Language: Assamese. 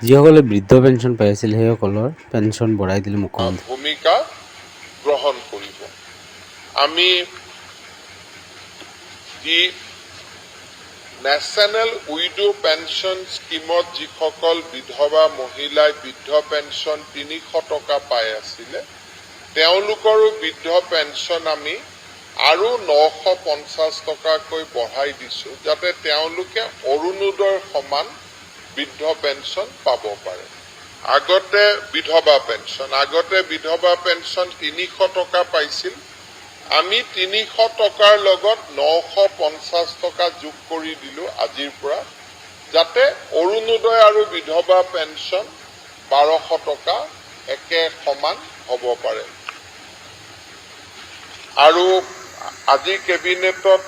যিসকলে বৃদ্ধ পেঞ্চন পাই আছিল, সেইসকলৰ পেঞ্চন বঢ়াই দিলে মুখ্যমন্ত্ৰী। ভূমিকা গ্ৰহণ কৰিব। আমি যি নেশ্যনেল উইডো পেঞ্চন স্কীমত যিসকল বিধৱা মহিলাই বৃদ্ধ পেঞ্চন 300 টকা পাই আছিলে, তেওঁলোকৰো বৃদ্ধ পেঞ্চন আমি আৰু 950 টকাকৈ বঢ়াই দিছো, যাতে তেওঁলোকে অৰুণোদয়ৰ সমান বৃদ্ধ পেঞ্চন পাব পাৰে। আগতে বিধৱা পেঞ্চন 300 টকা পাইছিল। আমি 300 টকাৰ লগত 950 টকা যোগ কৰি দিলো আজিৰ পৰা, যাতে অৰুণোদয় আৰু বিধৱা পেঞ্চন 1200 টকা একে সমান হ'ব পাৰে। আৰু আজি কেবিনেটত